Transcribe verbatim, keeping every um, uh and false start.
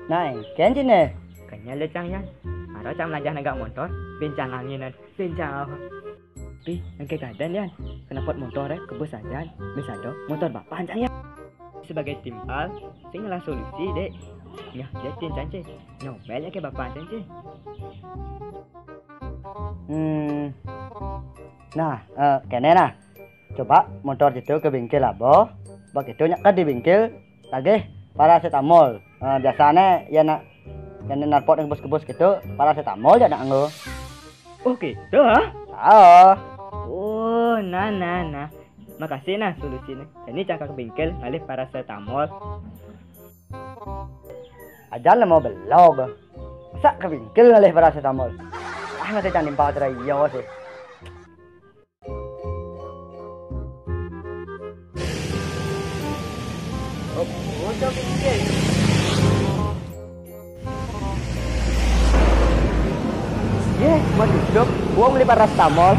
Nah, engken cine. Kenyal deh cang Yan. Maro cang melanjah negak montor, bincang anginan, bincang apa. Pi, engke gadan Yan. Kenapot montor eh, kebus ajan, misado, montor bapak cang Yan. Sebagai timpal, sing ngelah solusi dek. Nyah, dia tin cang ce. Nyomel ya ke bapak cang ce. Hmm. Nah, eh, kene nah. Coba montor ceto ke bingkel abo. Bak itu nyak di bingkel. Tagih parasetamol. Eh, biasane ya nak, ya nak narpot yang kebus-kebus gitu, parasetamol ya nak nggo. Oh gitu ha? Oh. Oh, nah nah nah. Makasih nah solusine. Jadi cang ka bingkel ngalih parasetamol. Ajan le mau belog. Sak ke bingkel ngalih parasetamol. Ah, mate cang nimpal cerai yo sih. Oh, bocah bingkel. Ye, mau duduk. Gua beli parasetamol.